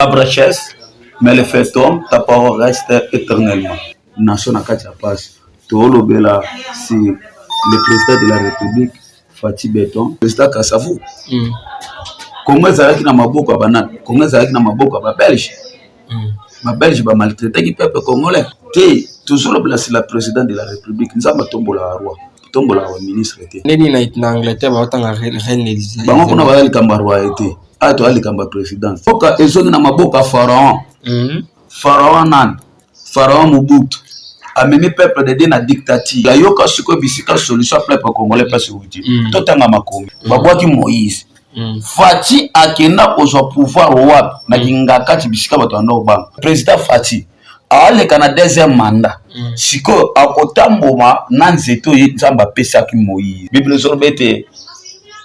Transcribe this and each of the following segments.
Arbre mais le fait tombe, ta parole reste éternellement. Nation na kati ya pasi. Tolobela si le président de la République Fatih Beton, président Kasavu. Congo ezalaki na maboko ya banani? Congo ezalaki na maboko ya ba Belge. Ba Belge ba maltraitaki peuple congolais. Te, tozolobela si la président de la République, Nzambe atombolaka roi, atombolaka ba ministre te. Ndeni na Angleterre baotanga reine Elizabeth. Bango kuna baza likambo ya roi te. Awa toza likambo ya présidence. Mboka ezongi na maboko ya pharaon. Pharaon nani? Pharaon Mobutu. Amemi peuple de Dieu na dictature. Ayoka sikoyo bisika solution ya peuple congolais place euti. Totanga makomi. Babwaki Moïse. Fatshi akenda kozwa pouvoir wapi? Na Kingakati bisika bato banda kobanga. Président Fatshi aleka na deuxième mandat. Sikoyo akotamboma na nzete oyo Nzambe apesaki Moïse. Bible ezoloba ete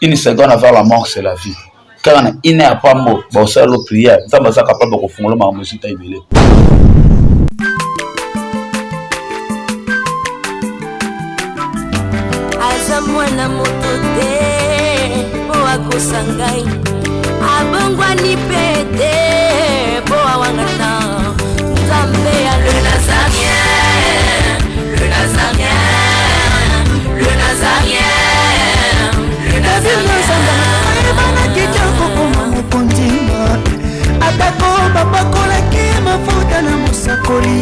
une seconde avant la mort c'est la vie. Kaka na une heure pambo baosala lo prière, Nzambe aza capable kofungola makambo esuta ebele. Aza mwana moto te po akosa ngai, abongwani pe te po awangana Nzambe ya le Nazarien, le Nazarien, le Nazarien, le Nazarien. Ayebanaki te kokoma mokonzi, atako bapakolaki mafuta na mosakoli.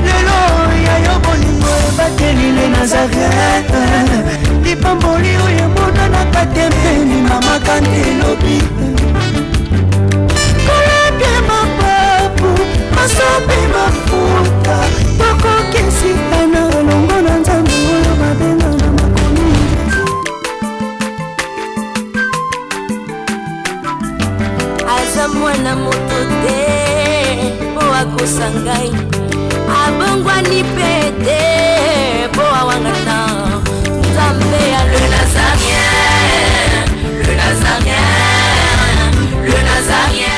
Lelo ya yo bolingo ebateli le Nazarien, lipamboli oyo emonanaka te mpeni mama kante elobi kolapie mapapu masopi mafuta tokokisitana elongo na Nzambe oyo babenga na makomi. Aza mwana moto te po akosa ngai, abongwani pe te po awangana Nzambe ya le Nazarien, le Nazarien, le Nazarien.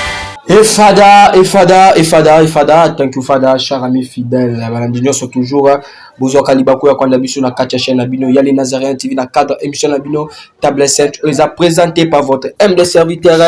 Et Fada, et Fada, et Fada, et Fada, thank you Fada, cher ami fidèle, balandi nyonso toujours, bozwaka libaku ya kwanda biso na kati ya chaîne na bino, ya les Nazaréens TV na cadre émission na bino, Table Sainte, oyo eza présenté par votre humble serviteur,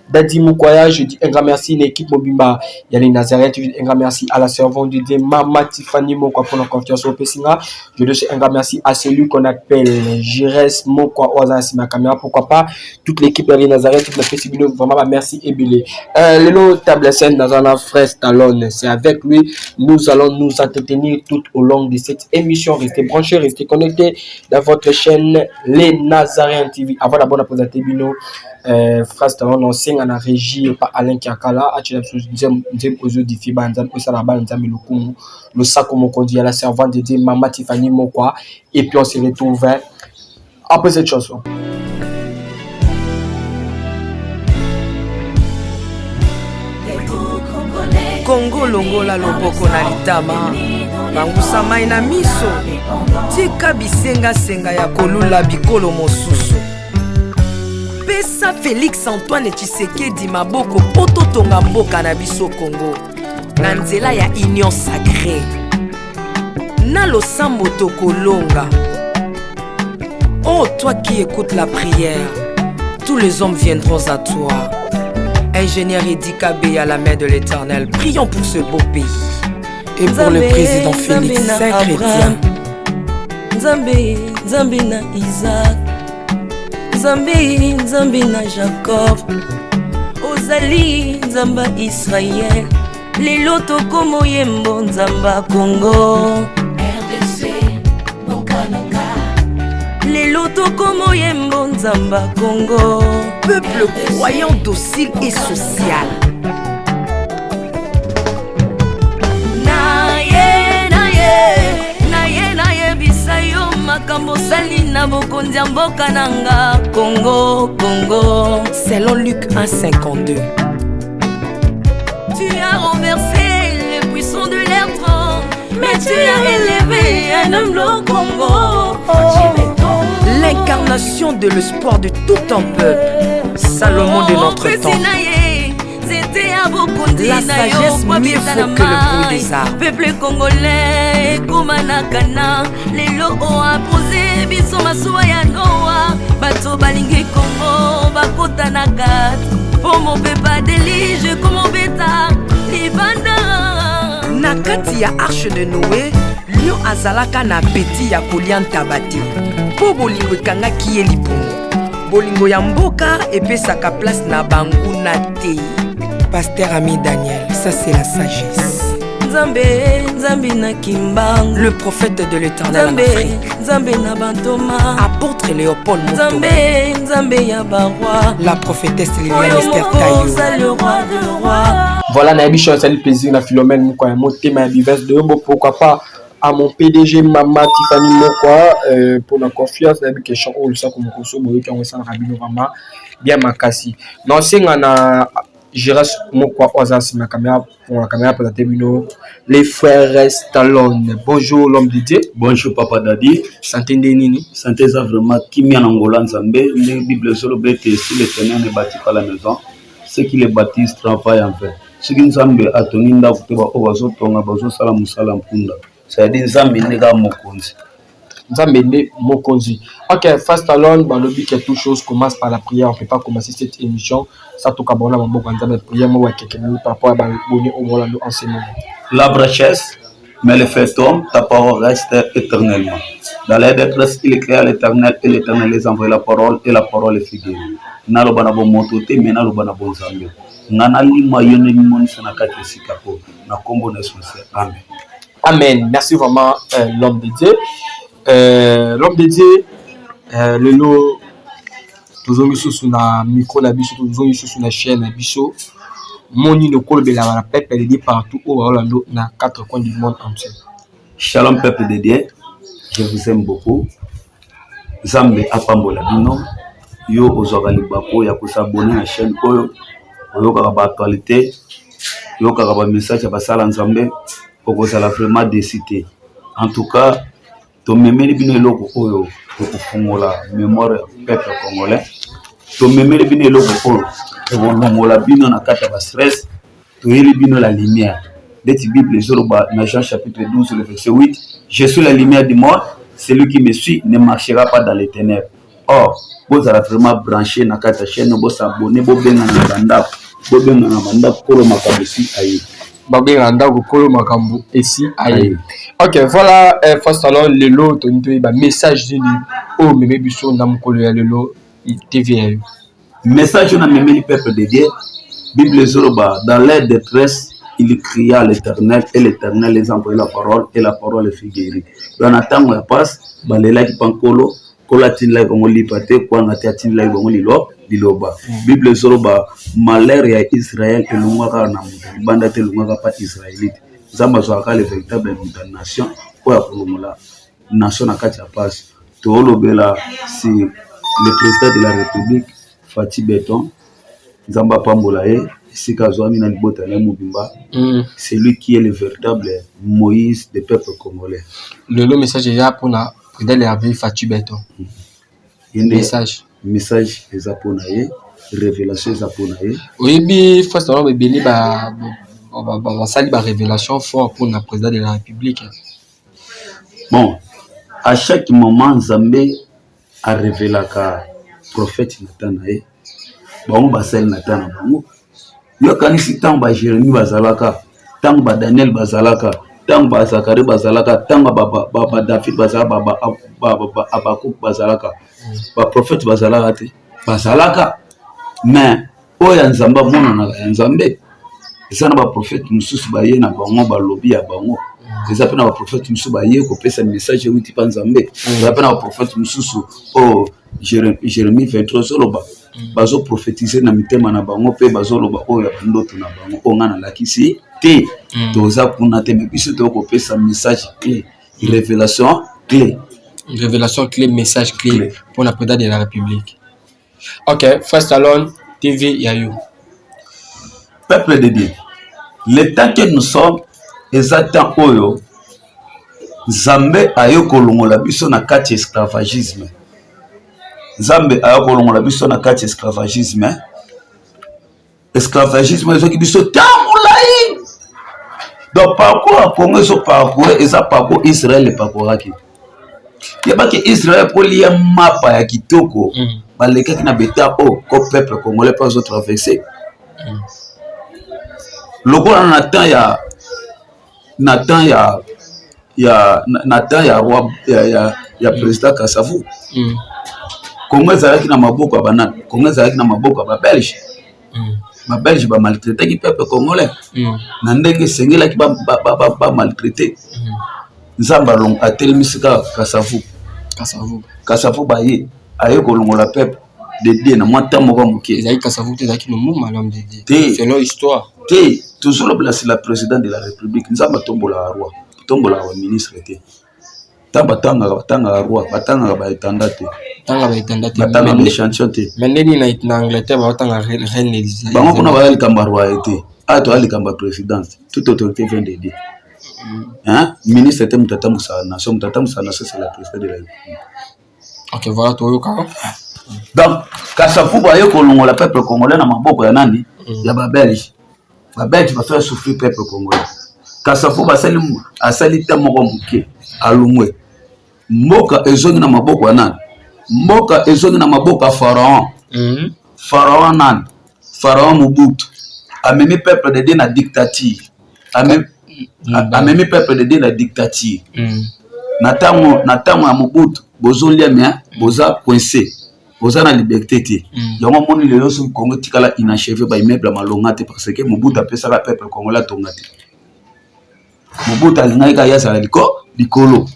Dadi Mukwaya. Je dis un grand merci à l'équipe Mobimba, ya les Nazaréens TV, un grand merci à la servante de Dieu, Mama Tiffany Mokwa pour la confiance au Pessinga. Je dis un grand merci à celui qu'on appelle Jires Mokwa, oyo aza na nsima ya caméra, pourquoi pas toute l'équipe ya les Nazaréens TV, napesi bino vraiment ba merci ebele. Lelo Table Sainte naza frère Stallone, c'est avec lui nous allons nous entretenir tout au long de cette émission. Restez branchés, restez connectés dans votre chaîne Les Nazaréens TV. Avant d'abord de présenter bino frère Stallone, on signe en régie par Alain Kiakala, atiela biso nzembo ozo difi ba nzambe osala ba nzambe lokumu losako mokonzi ya la servante de Dieu Mama Tiffany Mokwa, et puis on se retrouve après cette chanson. Kongo longola loboko na litama, pangusa mai na miso, tika bisengasenga ya kolula bikolo mosusu. Pesa Félix Antoine Tshisekedi maboko po totonga mboka na biso Kongo na nzela ya Union Sacrée. Na losambo tokolonga. Oh, toi qui écoutes la prière, tous les hommes viendront à toi. Ingénieur Eddy Kabeya à la main de l'Éternel, prions pour ce beau pays. Et pour le président Félix, saint chrétien. Nzambe, Nzambe na Isaac, Nzambe, Nzambe na Jacob, ozali Nzambe Israël, lelo tokomo yembo Nzambe Congo. RDC, Bokananga. Lelo tokomo yembo Nzambe Congo. Peuple croyant, docile et social. Na ye, na ye, na ye, nayebisa yo makambo osali na bokonzi ya mboka na nga Congo, Congo. Selon Luc 1,52. Tu as renversé les puissants de l'air trône, mais tu as élevé un homme au Congo. L'incarnation de l'espoir de tout un peuple, Salomon de notre temps. La sagesse mieux vaut que le bruit des armes. Peuple congolais ekoma na kana lelo oapose biso masuwa ya Noa, bato balingi Kongo bakota na kati. Mpo mopepa delige komobeta libanda. Na kati ya arche de Noe, lion azalaka na apeti ya kolia ntaba te mpo bolingo ekangaki ye libumu. Bolingo ya mboka epesaka place na banguna te. Pasteur Ami Daniel, ça c'est la sagesse. Nzambe, Nzambe na Kimbangu. Le prophète de l'Éternel en Nzambe, Afrique. Nzambe na bantoma. Apôtre Léopold Moto. Nzambe, Nzambe ya baroi. La prophétesse Liliane Oyo Esther moko Tayo. oza le roi de roi. Voilà, nayebi cho esali plaisir na Philomène Mokwa ya motema ya Bives de Yombo, pourquoi pas à mon PDG Mama Tiffany Mokwa pour la confiance nayebi question oyo losako mokoso boyoki yango esalaka bino vraiment bien makasi. Na osenga na Gérard Mokwa oyo aza nsima ya caméra pour la caméra présenter bino les frères Stallone. Bonjour l'homme de Dieu. Bonjour papa Dadi. Santé nde nini? Santé eza vraiment kimia na ngola Nzambe. Ndenge Bible ezoloba ete si l'Éternel ne bâtit pas la maison, ceux qui le bâtissent travaillent en vain. Soki Nzambe atongi ndako te, baoyo bazotonga bazosala mosala mpunda. C'est-à-dire Nzambe nde kaka mokonzi. Nzambe nde mokonzi. Ok, frère Stallone, balobi que toute chose commence par la prière. On peut pas commencer cette émission sans tout kabona maboko ya Nzambe. Prière moko ya keke mingi par rapport à ba boni oyo bolando en ce moment. L'arbre chasse, mais le feu tombe, ta parole reste éternellement. Dans la détresse, il cria à l'Éternel, et l'Éternel les envoie la parole, et la parole est figée. Naloba na bomoto te, mais naloba na bonzambe. Nga nalima yo nde mimonisa na kati ya esika po na kombo na Yesu Masiya. Amen. Amen. Merci vraiment l'homme de Dieu. L'homme de Dieu, lelo tozongi susu na micro na biso, tozongi susu na chaîne na biso. Moni lokolobelaka na peuple de Dieu partout oyo baolando na quatre coins du monde entier. Shalom peuple de Dieu, je vous aime beaucoup. Nzambe apambola bino. Yo ozwaka libako ya kosabonner na chaîne oyo, oyokaka ba actualité, oyokaka ba message ya basala Nzambe, okozala vraiment déçu te. En tout cas, tomemeli bino eloko oyo tokofungola mémoire ya peuple congolais. Tomemeli bino eloko oyo tokolongola bino na kati ya ba stress, toyeli bino la lumière. Ndeti Bible ezoloba na Jean chapitre 12 le verset 8, je suis la lumière du monde, celui qui me suit ne marchera pas dans les ténèbres. Or, bozala vraiment branché na kati ya chaîne, bosabonner, bobenga na bandako, bobenga na bandako kolo makambo esi aye. Babenga na ndako kolo makambo esi aye. Ok, voilà, frère Stallone, lelo tolingi toyeba message nini oyo omemi biso na mokolo ya lelo TV ya yo. Message oyo namemeli peuple de Dieu, Bible ezoloba dans leur détresse, il cria à l'Éternel et l'Éternel les envoyait la parole et la parole fut guérie. Donc na ntango ya pasi balelaki pa Nkolo, Nkolo atindilaki bango lipa te, kwanga te, atindilaki bango liloba. Bible ezoloba malheur ya Israël elongwaka na moto libanda te, elongwaka pa Israélite. Nzambe azwaka le véritable moto ya nation oyo akolongola nation na kati ya pasi. Tolobela si le président de la République Fatshi Béton, Nzambe apambola ye esika azwami na libota na ye mobimba. C'est lui qui est le véritable Moïse des peuples congolais. Lelo message eza mpona président de la République Fatshi Béton. Ye nde Message. Message eza mpona ye, révélation eza mpona ye. Oyebi frère Stallone, ebele basali ba révélation fort mpona président de la République. Bon, à chaque moment Nzambe arevelaka prophète na temps na ye, bango basali na temps na bango. Yokanisi ntango ba Jérémie bazalaka, ntango ba Daniel bazalaka, ntango ba Zacharie bazalaka, ntango ba David bazalaka, ba Habakkuk bazalaka, ba prophète bazalaka te, bazalaka. Mais oyo ya Nzambe amonanaka ya Nzambe. Eza na ba prophète mosusu baye na bango balobi ya bango, eza mpe na ba prophète mosusu baye kopesa message euti mpa Nzambe, eza mpe na ba prophète mosusu oyo Jérémie 23 ozoloba bazoprophétise na mitema na bango mpe bazoloba oyo ya bandoto na bango oyo ngai nalakisi te. Toza kuna te, mais biso tokopesa message clé, révélation clé. Révélation clé, message clé, Clé. pour la président de la République. Ok, frère Stallone, TV ya yo. Peuple de Dieu, le temps que nous sommes eza temps oyo Nzambe aye kolongola biso na kati ya esclavagisme. Nzambe aye kolongola biso na kati ya esclavagisme. Esclavagisme ezwaki biso ntango molai. Donc parcours ya Congo ezo parcours, eza parcours Israël eparcouraki. Yebaki Israël kolia mapa ya kitoko. Balekaki na beta oyo ko peuple congolais mpe azotraverse lokola na temps ya na temps ya ya na temps ya roi ya président Kasavu. Congo ezalaki na maboko ya banani? Congo ezalaki na maboko ya Babelge. Babelge bamaltraitaki peuple congolais na ndenge esengelaki bamaltraite. Nzambe atelemisi kaka Kasavu. Kasavu. Kasavu baye aye kolongola peuple de Dieu na mwa temps moko moke. Ezalaki Kasavu te, ezalaki Lumumba, l'homme de Dieu. Te. Selon histoire. Te, tozolobela c'est la président de la République. Nzambe atombolaka roi, atombolaka baministre te. Ntango batangaka, batangaka roi, batangaka baetanda te. Tanga baetanda te. Batangaka baéchantillon te. Mais ndeni na Angleterre baotanga reine Elizabeth. Bango kuna baza likambo ya roi te. Awa toza likambo ya présidence. Toute autorité vient de Dieu. Hein? Ministre te moto atambwisaka nation. Moto atambwisaka nation, c'est la président de la République. Ok, voilà, toyoka. Donc Kasavubu aye kolongola peuple congolais na maboko ya nani? Ya Babelge. Babelge bafaire souffrir peuple congolais. Kasavubu asali asali te moko moke, alongwe. Mboka ezongi na maboko ya nani? Mboka ezongi na maboko ya pharaon. Pharaon nani? Pharaon Mobutu. Amemi peuple de Dieu na dictature. Amemi peuple de Dieu na dictature. Na ntango ya Mobutu, bozolia me boza coincé, boza na liberté te. Yango omoni lelo soki Congo etikala inachevé, baimmeuble ya malonga te, parce que Mobutu apesaka peuple congolais atonga te. Mobutu alingaki kaka ye azala likolo.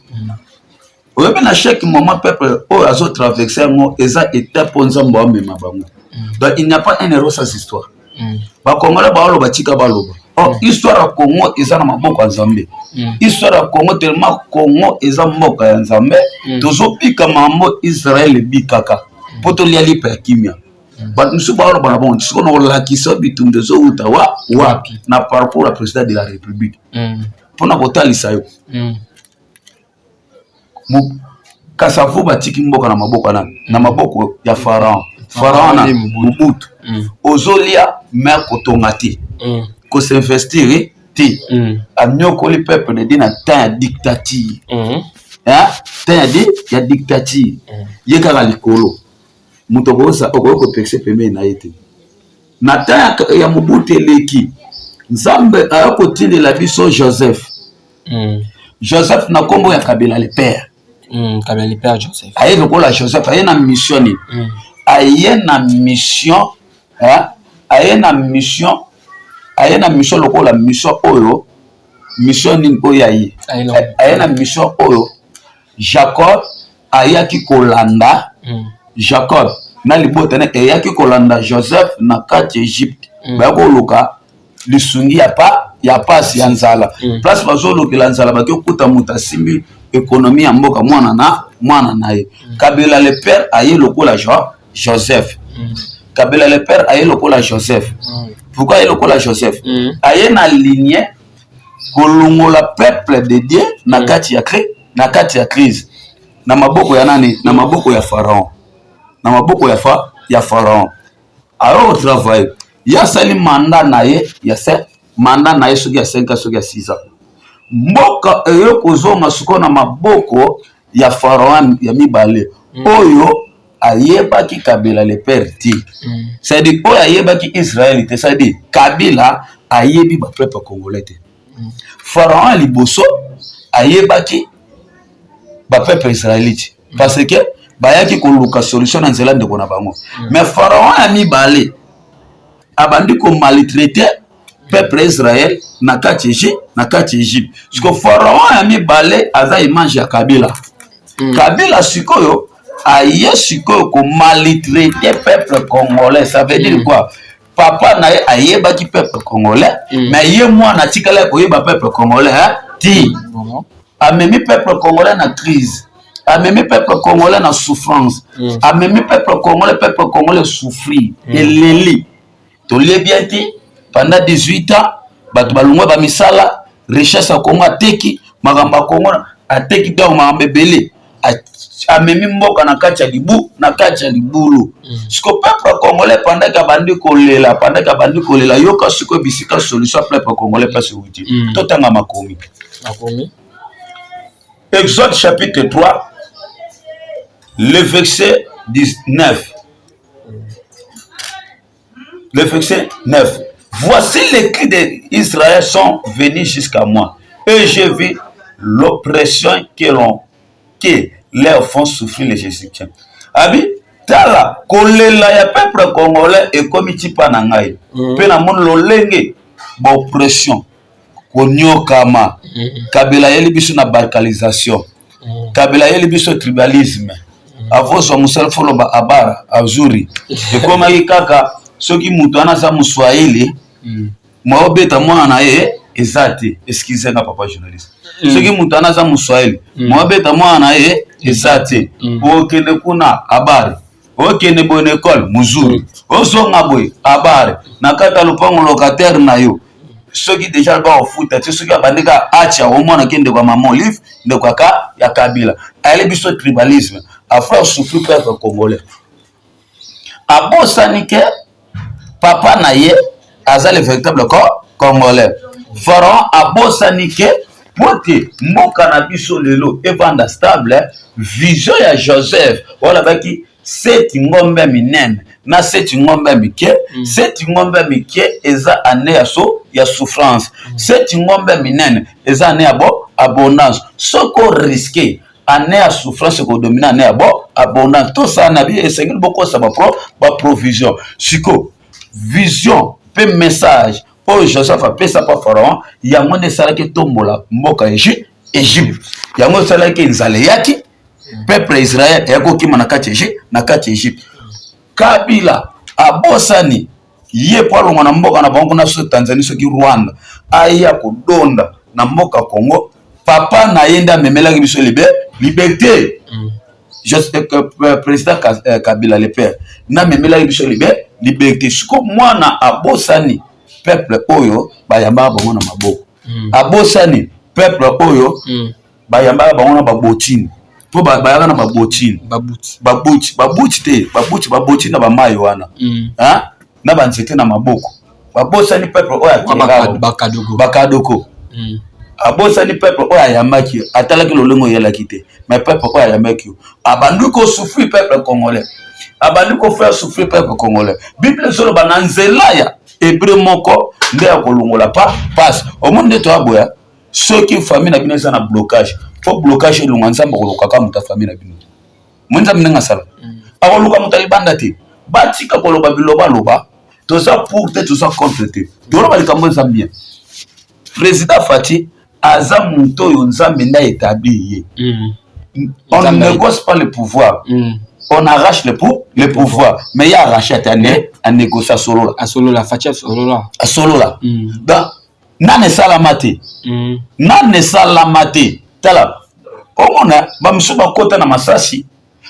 Oyebi, na chaque moment peuple oyo azotraverse yango eza étape mpo Nzambe amema bango. Donc il n'y a pas un héros sans histoire. Bakongolais baoloba, tika baloba. Or histoire ya Congo eza na maboko ya Nzambe. Histoire ya Congo, tellement Congo eza mboka ya Nzambe, tozobika mambo Israel ebikaka mpo tolia lipa ya kimia. Bato mosusu baoloba na bango, sikoyo na kolakisa bitumba ezowuta wa wapi na parcours ya président de la République mpona kotalisa yo. Kasavu batiki mboka na maboko nani? Na maboko ya pharaon. Pharaon na Mobutu. Ozolia me kotonga te, kosinvestir te. Anyokoli peuple de Dieu na temps ya dictature, temps ya dictature. Ye kaka likolo, moto okoki kopekisa pembeni na ye te. Na temps ya Mobutu eleki, Nzambe aya kotindela biso Joseph. Joseph na nkombo ya Kabila le père. Kabila le père Joseph. Aye lokola Joseph, aye na mission nini? Aye na mission, aye na mission, aye na mission lokola mission oyo, mission nini oyo aye? Aye na mission oyo Jacob ayaki kolanda. Jacob na libota ne eyaki kolanda Joseph na kati ya Egypte. Baya koluka lisungi ya pa ya pasi ya nzala. Place bazolukela nzala, baki okuta moto asimbi économie ya mboka, mwana na ye. Kabila le père aye lokola Joseph. Kabila le père aye lokola Joseph. Pourquoi aye lokola Joseph? Aye na ligne kolongola peuple de Dieu na kati ya na kati ya crise, na maboko ya nani? Na maboko ya pharaon, na maboko ya pharaon. Ayo kotravaille, ye asali mandat na ye ya se mandat na ye soki ya 5 ans, soki ya 6 ans. Mboka eyo kozonga sikoyo na maboko ya pharaon ya mibale, oyo ayebaki Kabila le père te, c'est-à-dire oyo ayebaki Israel te, c'est-à-dire Kabila ayebi bapeuple congolais te. Pharaon ya liboso ayebaki bapeuple israélite parce que bayaki koluka solution na nzela ndeko na bango. Mais pharaon ya mibale abandi komaltraite peuple Israel na kati Egypte, na kati Egypte. Siko pharaon ya mibale aza image ya Kabila. Kabila sikoyo aye sikoyo komaltraite peuple congolais. Ça veut dire quoi? Papa na ye ayebaki peuple congolais, mais ye mwana atikali koyeba peuple congolais ti amemi peuple congolais na crise, amemi peuple congolais na souffrance, amemi peuple congolais, peuple congolais souffrir. Eleli tolie bien te pendant 18 ans. Bato balongwa bamisala, richesse ya Congo ateki, makambo ya Congo ateki. Donc makambo ebele, amemi mboka na kati ya libu na kati ya libulu. Siko peuple congolais, pendant abandi kolela, pendant abandi kolela, yoka sikoyo bisika solution ya peuple congolais mpasi wuti. Totanga makomi. Makomi. Exode chapitre 3, le verset 19. Le verset 9. Voici les cris d'Israël sont venus jusqu'à moi. Et j'ai vu l'oppression que l'on que leur font souffrir les Égyptiens. Abi, tala kolela ya peuple congolais ekomi tipa na ngai mpe namoni lolenge baoppression koniokama kabila ayeli biso na balkanisation kabila ayeli biso tribalisme avozwa mosala foloba abara azuri ekomaki kaka soki moto wana aza moswahili mwa obeta mwana na ye eza te. Excuse nga, papa journaliste, soki moto wana aza moswahili, mwa obeta mwana na ye eza te. Okende kuna abari, okende boye na ekole mozuri, ozonga boye abari na kati ya lopango locataire na yo. Soki deja bakofuta te, soki abandi kaka atia, omona ke ndeko ya mama Olive, ndeko aka ya Kabila ayeli biso tribalisme, afaire souffrir peuple congolais. Abosani ke papa na ye aza le véritable congolais. Pharaon abosani ke po te mboka na biso lelo evanda stable, vision ya Joseph oyo alobaki sept ngombe minene na sept ngombe mike. Sept ngombe mike eza année ya so ya souffrance, sept ngombe minene eza année ya bo abondance. Soki orisquer année ya souffrance, ekodominer année ya bo abondance. Tosala na bi esengeli bokosa baprovision. Siko vision mpe message oyo Joseph apesa pa Pharaon, yango nde esalaki etombola mboka Egypte. Yango esalaki nzala eyaki, peuple Israel eyaki kokima na kati Egypte, na kati Egypte. Kabila abosani ye po alongwa na mboka na bango kuna, soki Tanzanie, soki Rwanda, aya kodonda na mboka Congo. Papa na ye nde amemelaki biso liberté. Président Kabila le père namemelaki biso liberté. Siko mwana abosani peuple oyo bayambaka bango na maboko, abosani peuple oyo bayambaka bango na babotine, mpo bayaka na babotine, babuti, babuti te, babuti, babotine na bamai wana na banzete na maboko. Babosani peuple oyo bakadoko. Abosani peuple oyo ayambaki, atalaki lolenge oyelaki te, mais peuple oyo ayambaki yo abandi kosouffrir. Peuple congolais abandi kofaire souffrir peuple congolais. Bible ezoloba na nzela ya Hébreu moko nde ya kolongola pa pasi. Omoni nde toya boya, soki famille na bino eza na blocage, po blocage elonga, Nzambe akolukaka moto ya famille na bino. Mo Nzambe ndenge asala, akoluka moto ya libanda te. Batika koloba bilobaloba. Toza pour te, toza contre te, toloba likambo eza bien. Président Fatshi aza moto oyo Nzambe nde aétablir ye. On ne négocie pas le pouvoir, on arrache le pouvoir. Mais ye arrache ate, ane anégocie, asolola. Asolola, Fatshi asolola. Asolola. Donc nani esalama te, nani esalama te. Tala, omona bamisusu bakota na masasi,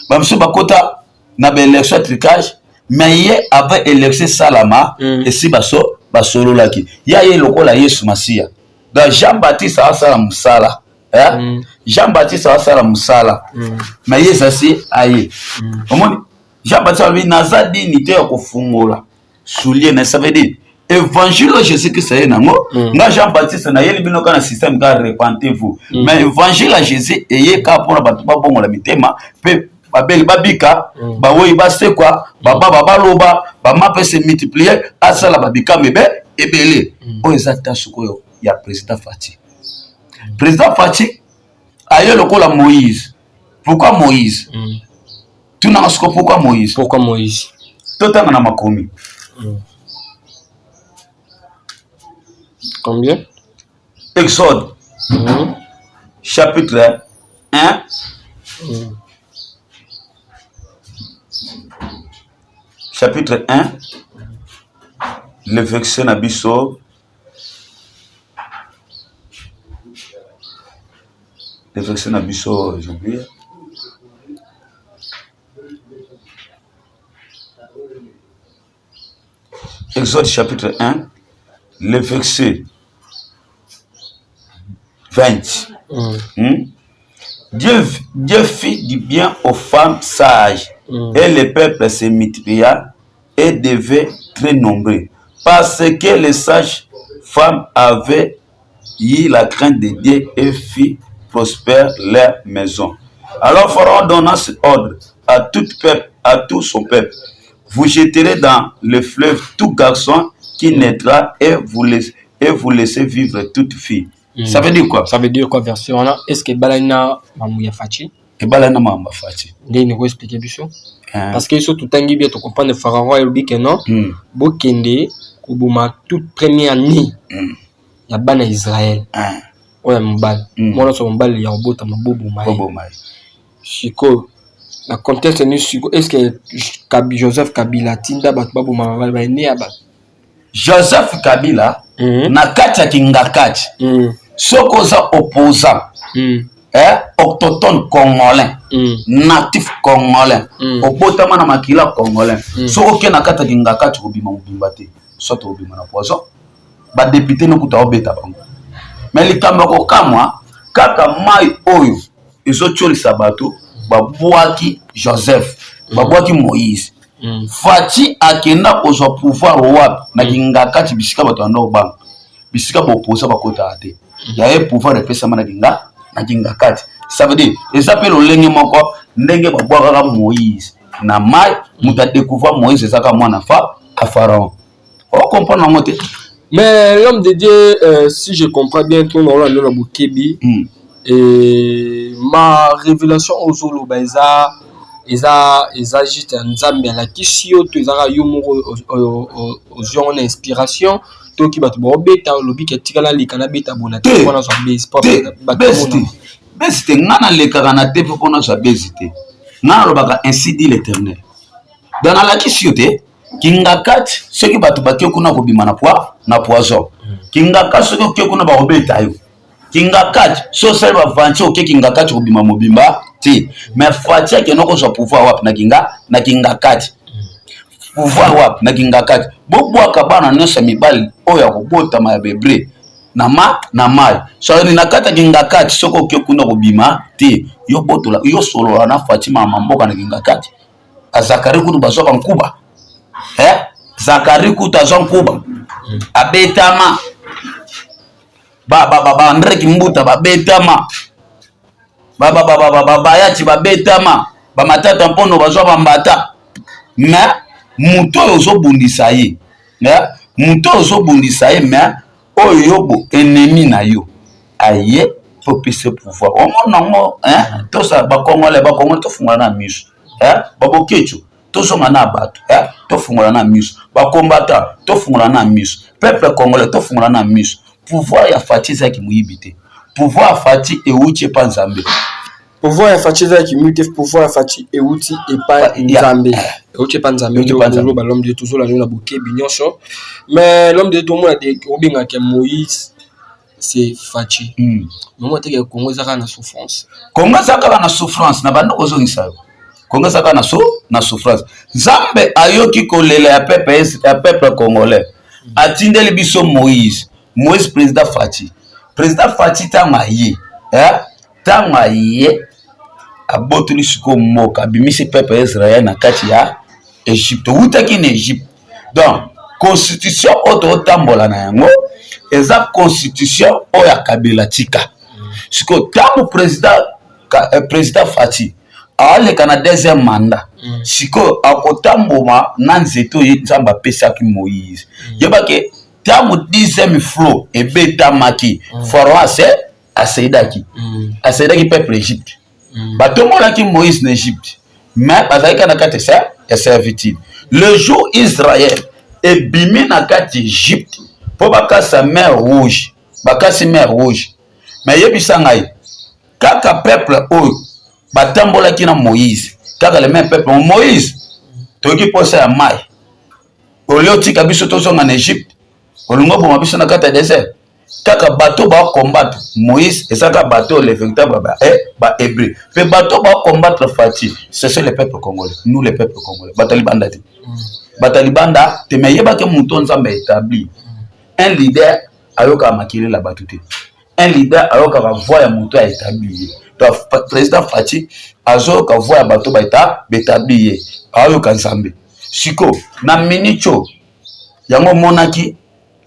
bamisusu bakota na baélection ya trucage, mais ye avant élection esalama, esi baso basololaki ya ye lokola Yesu Masiya. Donc Jean Baptiste asala mosala, eh? Jean Baptiste asala mosala, mais ye ezasi aye. Omoni, Jean Baptiste alobi naza dini te ya kofungola soulier na, ça veut dire évangile oyo Jésus Christ aye nango. Nga Jean Baptiste nayeli bino kaka na système kaka repentez-vous, mais évangile ya Jésus eye kaka mpona bato babongola mitema mpe babeli babika, bawoyi basekwa, bababa baloba, bama mpe se multiplier, asala babikama ebe ebele. Oyo eza ta sikoyo ya président Fatshi. Président Fatshi aye lokola Moïse. Pourquoi Moïse? Tunanga siko, pourquoi Moïse? Pourquoi Moïse? Totanga na makomi. Combien? Exode chapitre 1, chapitre 1, le verset na biso, le verset na biso, j'oublie. Exode chapitre 1, le verset 20. Dieu fit du bien aux femmes sages et le peuple se multiplia et devait très nombreux parce que les sages femmes avaient eu la crainte de Dieu et fit prospérer leur maison. Alors Pharaon donna cet ordre à tout peuple, à tout son peuple. Vous jetterez dans le fleuve tout garçon qui naîtra et vous laissez, et vous laissez vivre toute fille. Ça veut dire quoi? Ça veut dire quoi, verset wana? Est ce que ebalani na mamu ya Fatshi? Ebalani na makambo ya Fatshi. Ndenge niko expliquer biso? Parce que so totangi bien, tocomprendre Pharaon alobi ke non, bokende koboma toute première née ya bana ya Israel oyo ya mobali. Mwana nyonso mobali ya kobotama, boboma ye. Boboma ye. Sikoyo na contexte ni sikoyo, est ce que Joseph Kabila atinda bato baboma baene ya bato? Joseph Kabila, na kati ya Kingakati, soki oza opposant, eh, autochtone congolais, natif congolais, obotama na makila congolais, soki okei na kati ya Kingakati, kobima mobimba te, soit obima na poison. Badéputé nokuta obeta bango. Mais likambo ya kokamwa, kaka mai oyo ezotiolisa bato, babwaki Joseph, babwaki Moïse. Fatshi akenda kozwa pouvoir wapi? Na Kingakati, bisika bato banda kobanga, bisika boposa bakotaka te. Ya ye pouvoir epesama na Kingakati. Ça veut dire eza mpe lolenge moko ndenge babwakaka Moïse na mai. Moto adécouvrir Moïse ezaka mwana fa a Pharaon. Ocomprendre yango te? Mais l'homme de Dieu, si je comprends bien, ton olanda na bokebi, et ma révélation ozoloba eza juste ya Nzambe alakisi yo to ezaka yo moko ozwi yango na inspiration? Toki bato baobeta, olobi ke tika naleka nabeta bona te mpona zwa base? Base te, base te. Nga nalekaka na te mpo mpona zwa base te. Nga nalobaka ainsi dit l'Éternel. Donc nalakisi yo te. Kingakati, soki bato batie kuna, kobima na poison. Kingakati, soki okie kuna, bakobeta yo. Kingakati, so osali bavanti, oke Kingakati, kobima mobimba te. Mais Fatshi akende kozwa pouvoir wapi? Na Kingakati. Pouvoir wapi? Na Kingakati. Bobwaka bana nyonso ya mibali oyo ya kobotama ya bahébreu na mai. So na kati ya Kingakati, soki oke kuna, kobima te. Yo botola, yo solola na Fatshi, mama mboka na Kingakati. Bazakari kutu bazwa bankuba, eh? Zakari kutu azwa nkuba, abetama. Baandré Kimbuta babetama, babayati babetama, bamatata mpono bazwa bambata. Mais moto oyo ozobundisa ye, moto oyo ozobundisa ye, mais oyo yo bo ennemi na yo aye mpo opesa pouvoir, omona yango. Tosala bacongolais, bacongolais, tofungola na miso. Babokeco, tozonga na bato, tofungola na miso. Bakombata, tofungola na miso. Peuple congolais, tofungola na miso. Pouvoir ya Fatshi ezalaki moyibi te. Pouvoir ya Fatshi euti epa Nzambe. Pouvoir ya Fatshi ezalaki moyibi te. Pouvoir ya Fatshi euti epa Nzambe, euti epa Nzambe. Oloba, l'homme de, tozolanda na bokebi nyonso. Mais l'homme de, tomona te obengaka Moïse c'est Fatshi. Bango ateke Congo eza kaka na souffrance. Congo eza kaka na souffrance. Na bando kozongisa yo, Congo eza kaka na souffrance. Nzambe ayoki kolela ya peuple congolais, atindeli biso Moïse. Moïse, président Fatshi. Président Fatshi, ntango aye, ntango aye, abotoli sikoyo mboka, abimisi peuple ya Israel na kati ya Egypte. Owutaki na Egypte. Donc constitution oyo tootambola na yango eza constitution oyo ya Kabila tika. Sikoyo ntango président Fatshi aleka na deuxième mandat, sikoyo akotamboma na nzete oyo Nzambe apesaki Moïse. Yebake ntango 10e flot ebetamaki, Pharaon ase acédaki, acédaki peuple Égypte. Batombolaki Moïse na Égypte, mais bazalaki kaka na kati ya servitude. Le jour Israël ebimi na kati Égypte mpo bakasa mer Rouge, bakasi mer Rouge. Mais yebisa ngai, kaka peuple oyo batambolaki na Moïse, kaka le même peuple, Moïse, toyoki mposa ya mai, olie otika biso tozonga na Égypte, olingi oboma biso na kati ya désert. Kaka bato bacombattre Moïse eza kaka bato le véritable bahébreu. Mpe bato bacombattre Fatshi, ce sont les peuples congolais, nous les peuples congolais. Bato libanda te, bato libanda te. Mais yebaki moto Nzambe établi un leader ayokaka makelele ya bato te. Un leader ayokaka voix ya moto ya établi ye. Donc président Fatshi azoyoka voix ya bato baeta baétabli ye, ayoka Nzambe. Siko na minute oyo yango omonaki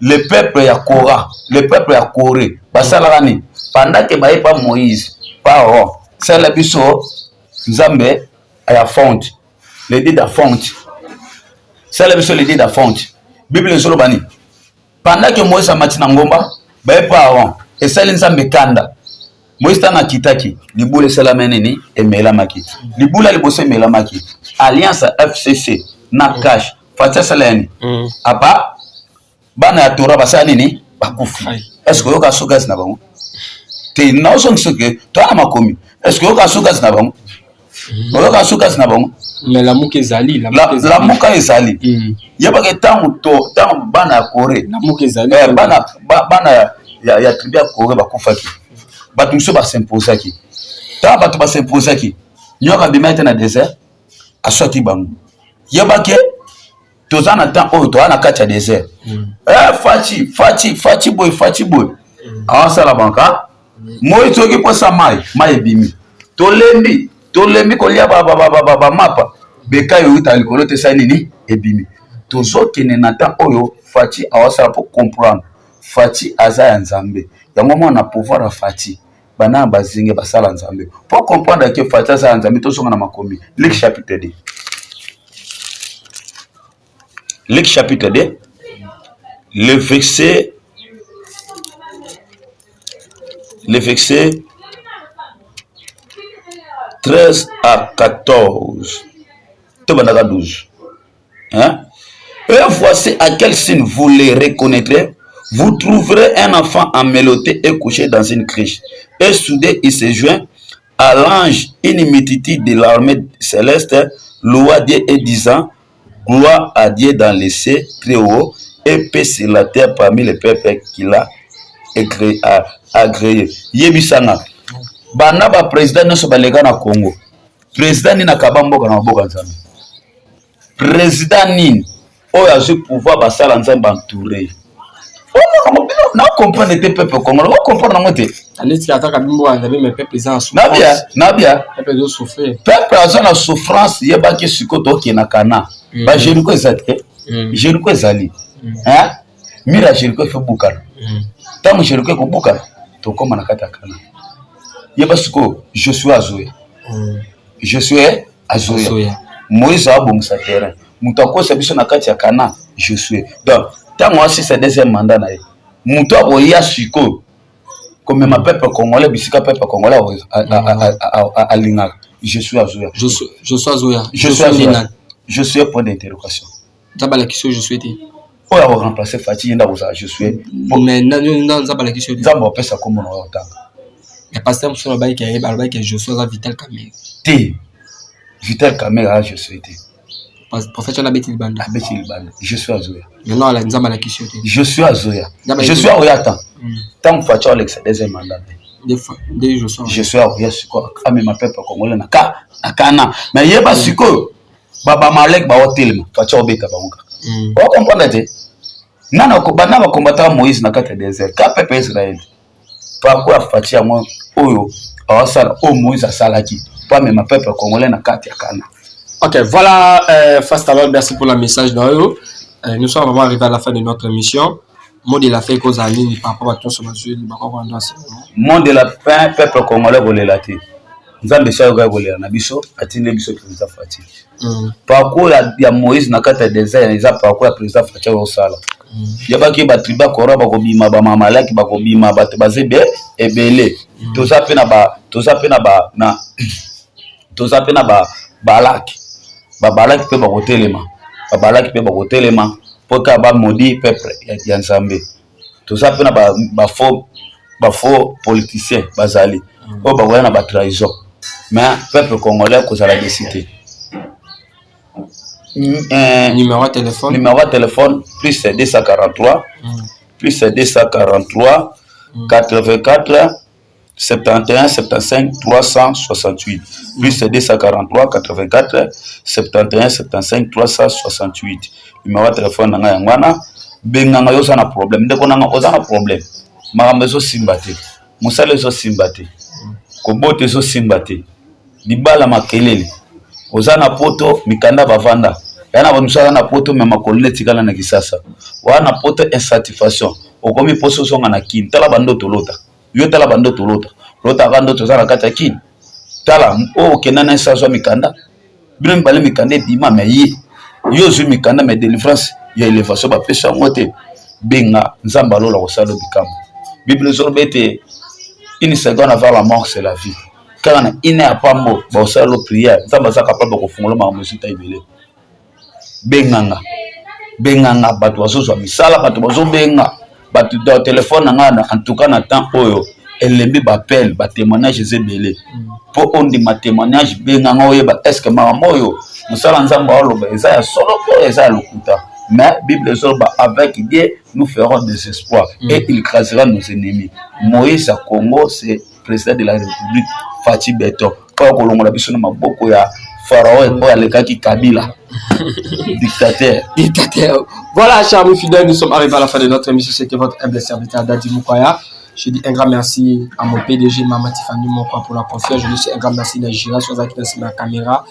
le peuple ya Kora, le peuple ya Corée basalaka nini? Pendant ke baye pa Moïse, pa Aaron, sala biso nzambe ya fonte, le dieu de fonte. Sala biso le da fonte. Bible ezoloba nini? Pendant que Moïse amati na ngomba, baye pa Aaron, esali Nzambe kanda. Moïse ntango akitaki, libula esalami nini? Emelamaki. Libula liboso emelamaki. Alliance ya FCC na cash. Fatshi asala ya nini? Apa bana ya Torah basala nini? Bakufi. Est-ce que oyoka sukasi na bango? Te, naozongisa ke toya na makomi. Est-ce que oyoka sukasi na bango? Oyoka sukasi na bango? Mais lamuka ezali, lamuka ezali. Yebaka ntango to ntango bana ya Corée, lamuka ezali, bana bana ya tribu ya Corée bakufaki, bato mosusu basimposaki. Ntango bato basimposaki, nyoka abimaki te na désert, aswaki bango. Yebake toza na temps oyo toza na kati ya désert. Fatshi, Fatshi, Fatshi boye, Fatshi boye, awasala banka moi soki mposa mai, mai ebimi. Tolembi, tolembi kolia bamapa, beka euta likolo te, esali nini? Ebimi. Tozokende na temps oyo Fatshi awasala mpo comprendre Fatshi aza ya Nzambe. Yango mwana pouvoir ya Fatshi, bana bazinge basala Nzambe mpo comprendre ke Fatshi aza ya Nzambe. Tozonga na makomi, Luc chapitre 2, Luc chapitre 2, le verset 13 à 14, tobandaka 12, hein? Et voici à quel signe vous les reconnaîtrez. Vous trouverez un enfant emmelotté et couché dans une crèche. Et soudain, il se joint à l'ange une multitude de l'armée céleste, loua Dieu et disant: Gloire à Dieu dans les cieux très haut et paix sur la terre parmi les peuples qu'il a agréé. Yebisanga, bana ba président nyonso baleka na Congo, président nini akaba mboka na maboko ya Nzambe? Président nini oyo azwi pouvoir basala Nzambe entouré? Omonango bino na comprendre te, peuple congolais ocomprendre yango te. Neti ataka bimbo ya Nzambe, mais peuple eza na nabia nabia. Peuple ezosouffrir. Peuple aza na souffrance. Yebaki sikoyo tokende kana bajeriko eza te. Jeriko ezali mur ya Jeriko efe bukana. Ntango Jeriko ekobukana, tokóma na kati ya Kana. Yeba sikoyo Josue azoya, Josue azoya, Moïse abongisa terrain, moto akosa biso na kati ya Kana, Josue. Donc ntango asisa deuxième mandat na ye, moto akoya sikoyo komema peuple congolais bisika peuple congolais alingaka, Josue azoya. Josue azoya. Josue azoya. Josue point d'interrogation. Nzambe alakisi oyo Josue te. Oyo akoremplace Fatshi, ye nde akozala Josue. Mais Nzambe alakisi oyo te. Nzambe apesa kombo na oyo otanga. Mais pasteur mosusu alobaki, ayeba, alobaki Josue aza Vital Kamerhe. Te, Vital Kamerhe aza Josue te. Prophète wana abeti libanda. Abeti libanda. Josue azoya. Maintenant Nzambe alakisi yo te. Josue azoya, Josue akoya ata ntango Fatshi alekisa deuxième mandat. Nde Josue. Josue akoya sikoyo amema peuple congolais na ka na Kana. Mais yeba sikoyo babamalek baotelema, Fatshi aobeta bango kaka. Ocomprendre te? Nana banda bakombataka Moïse na kati ya désert, ka peuple Israel. Parcours ya Fatshi yango oyo awasala, oyo Moïse asalaki mpo amema peuple congolais na kati ya Kana. Ok, voilà, Fast alors, merci pour le message d'ailleurs. Nous sommes vraiment arrivés à la fin de notre émission. Mot de la fin kozala nini par rapport à nyonso bazwi libaka wana? Mot de la fin, peuple congolais kolela te. Nzambe esi ayoka kolela na biso, atindi biso président Fatshi. Parcours ya Moïse na kati ya désert eza parcours ya président Fatshi oyo osala. Yebaki batribu ya Kora bakobima, bamamalaki bakobima, bato baza ebele. Toza mpe na ba toza mpe na ba na toza mpe na ba balaki, babalaki mpe bakotelema, babalaki mpe bakotelema mpo kaka bamaudire peuple ya Nzambe. Toza mpe na bafaux politicien bazali oyo bakoya na batrahison. Mais peuple congolais kozala déçu te. Numéro ya téléphone? Numéro ya téléphone: plus 243, plus 243 84 71 75 368, plus 243 84 71 75 368. Numéro ya téléphone na ngai yango wana. Benganga yo oza na problème, ndeko nanga oza na problème, makambo ezosimba te, mosala ezosimba te, kobota ezosimba te, libala makelele, oza na poto, mikanda bavanda ya na bamosusu aza na poto me makolo nde etikala na Kisasa wana na poto, insatisfaction, okomi mposo ozonga na Kini. Tala bandoto olota yo, tala bandoto olota, olotaka ndoto oza na kati ya Kini. Tala oyo okenda na esi azwa mikanda, bino mibale mikanda ebima, me ye Yo ozwi mikanda mais délivrance ya élévation bapesa yango te. Benga Nzambe alola kosala bikambo. Bible ezoloba ete une seconde avant la mort c'est la vie. Kaka na ine ya pambo bakosala lo prière, Nzambe aza capable kofungola makambo esuta ebele. Benganga, benganga, bato bazozwa misala, bato bazobenga bato na telefone na ngai. En tout cas na temps oyo elembi baappel, batémoignage eza ebele. Mpo ondima témoignage, benganga oyeba est ce que makambo oyo mosala Nzambe aoloba eza ya solo to eza ya lokuta. Mais Bible ezoloba: avec Dieu nous ferons des espoirs et il écrasera nos ennemis. Moïse ya Congo, c'est président de la République Fatshi Béton, oyo kolongola biso na maboko ya Pharaon oyo alekaki Kabila, dictateur. Dictateur. Voilà, chers amis fidèles, nous sommes arrivés à la fin de notre émission. C'était votre humble serviteur Dadi Moukoya. Je dis un grand merci à mon PDG Mama Tiffany Mokwa pour la confiance. Je dis un grand merci à Gira sur la caméra.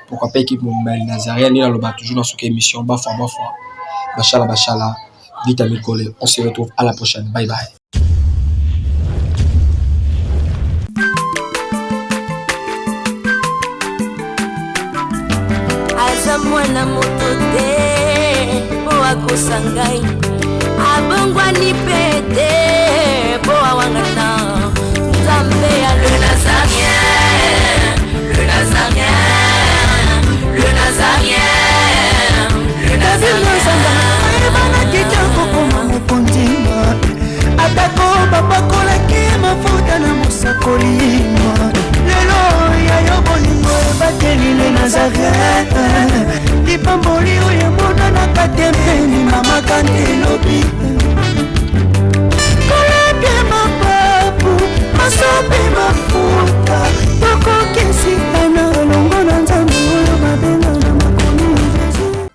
Pourquoi pas équipe Mobile Nazarien, ni la toujours dans cette émission. Bafwa, bafwa. Bachala, bachala. Vitamine Collé. On se retrouve à la prochaine. Bye bye. Aza mwana moto te mpo akosa ngai, abongwani mpe te.